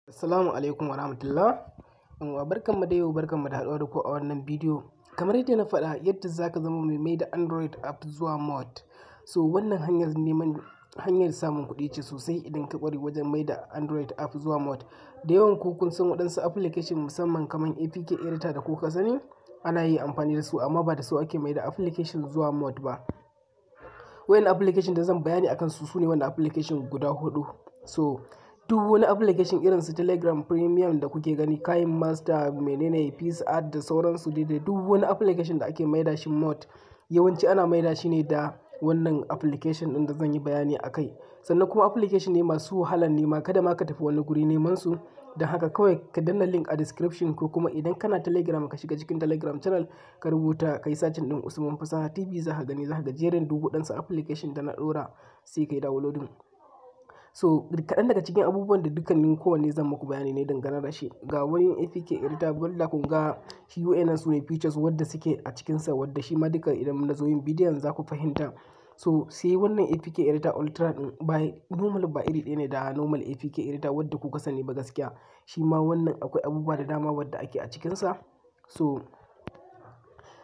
Assalamu alaikum warahmatullah. Yan'uwa, barkanmu da yau, barkanmu da haɗuwa da ku a wannan bidiyo. Kamar yadda na faɗa, yadda za ka zama mai maida Android app zuwa mod. So wannan hanyar neman hanyar samun kuɗi ce sosai idan ka ƙware wajen maida Android app zuwa mod. Da yawan ku kun san waɗansu application, musamman kamar APK Editor da kuka sani, ana yi amfani da su, amma ba da su ake maida application zuwa mod ba. Wayannan application da zan bayani akan su, sune wannan application guda huɗu. So duk wani application irin su Telegram Premium da kuke gani, KineMaster, menene, PicsArt da sauransu dai, da duk wani application da ake maida shi mod, yawanci ana maida shi ne da wannan application ɗin da zan yi bayani a kai. Sannan kuma application ne masu wahalan nema, kada ma ka tafi wani guri neman su. Don haka kawai ka danna link a description, ko kuma idan kana Telegram ka shiga cikin Telegram channel, ka rubuta, ka yi searching ɗin Usman Fasaha TV, za ka gani, za ka ga jerin duk waɗansu application da na ɗora, sai ka yi downloading. So kaɗan daga cikin abubuwan da dukkanin kowanne zan muku bayani ne dangane da shi. Ga wani APK Editor Builder, kun ga shi, wayannan su ne features wadda suke a cikinsa, wadda shi ma duka idan na zo yin bidiyon za ku fahimta. So sai wannan APK Editor Ultra ɗin, ba normal ba iri ɗaya ne da normal APK Editor wadda kuka sani ba gaskiya. Shi ma wannan akwai abubuwa da dama wadda ake a cikinsa. So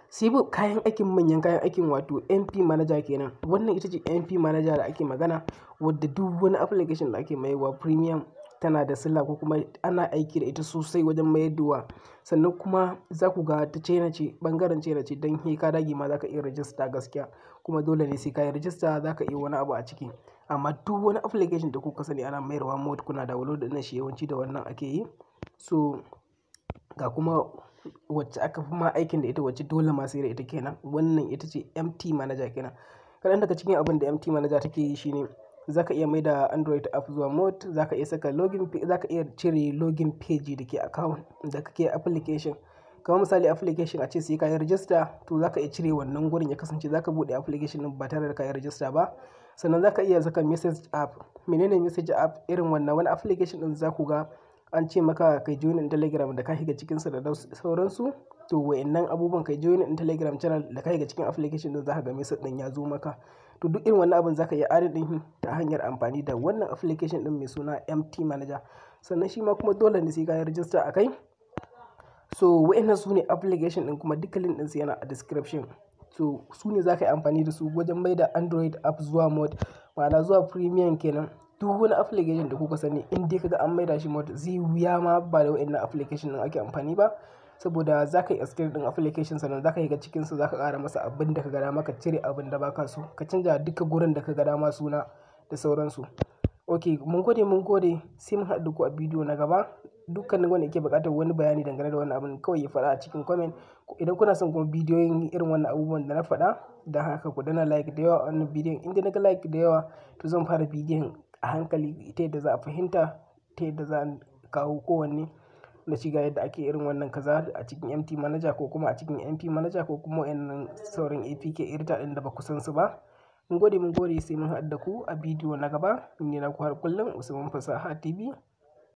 sai kayan aikin, manyan kayan aikin, wato MP Manager kenan. Wannan ita ce MP Manager da ake magana, wadda duk wani application da ake mayarwa premium tana da sila, ko kuma ana aiki da ita sosai wajen mayarwa. Sannan kuma za ku ga ta China ce, ɓangaren China ce, don he ka dage ma za ka iya register gaskiya. Kuma dole ne sai ka yi register za ka iya wani abu a ciki. Amma duk wani application da kuka sani ana mayarwa mod, kuna download ɗin shi, yawanci da wannan ake yi. So ga kuma wacce aka fi ma aikin da ita, wacce dole ma sai da ita kenan. Wannan ita ce MT Manager kenan. Kaɗan daga cikin abin da MT Manager take yi shine za ka iya maida Android app zuwa mod, za ka iya saka login, za ka iya cire login page da ke account da kake application. Kamar misali, application a ce sai ka yi register, to za ka iya cire wannan gurin, ya kasance za ka buɗe application ɗin ba tare da ka yi register ba. Sannan za ka iya saka message app. Menene message app? Irin wannan wani application ɗin za ku ga an ce maka kai join Telegram da ka shiga cikinsa da sauransu. To wayannan abubuwan, kai join ɗin Telegram channel da ka shiga cikin application ɗin, za ka ga message ɗin ya zo maka. To duk irin wannan abun za ka iya adding ɗin ta hanyar amfani da wannan application ɗin mai suna MT Manager. Sannan shi ma kuma dole ne sai ka yi register a kai. So wayannan su ne application ɗin, kuma duka link ɗinsu yana a description. So su ne za ka yi amfani da su wajen maida Android app zuwa mod, ma'ana zuwa premium kenan. Duk wani application da kuka sani, in dai ka ga an maida shi mod, zai wuya ma ba da wayannan application ɗin ake amfani ba. Saboda za ka yi extend ɗin application, sannan za ka shiga cikinsa, za ka ƙara masa abin da ka ga dama, ka cire abin da ba ka so, ka canja duka gurin da ka ga dama suna da sauransu. Ok, mun gode, mun gode, sai mun haɗu da ku a bidiyo na gaba. Dukkanin wanda yake buƙatar wani bayani dangane da wannan abun, kawai ya faɗa a cikin comment. Idan kuna son kuma bidiyoyin irin wannan abubuwan da na faɗa, don haka ku danna like da yawa a wannan bidiyon. In dai naga like da yawa, to zan fara bidiyon a hankali ta yadda za a fahimta, ta yadda za a kawo kowanne na shiga, yadda ake irin wannan kaza a cikin MT Manager, ko kuma a cikin MP Manager, ko kuma wayannan sauran APK Editor ɗin da ba ku san su ba. Mun gode, mun gode, sai mun haɗu da ku a bidiyo na gaba. Ni ne naku har kullum, Usman Fasaha TV.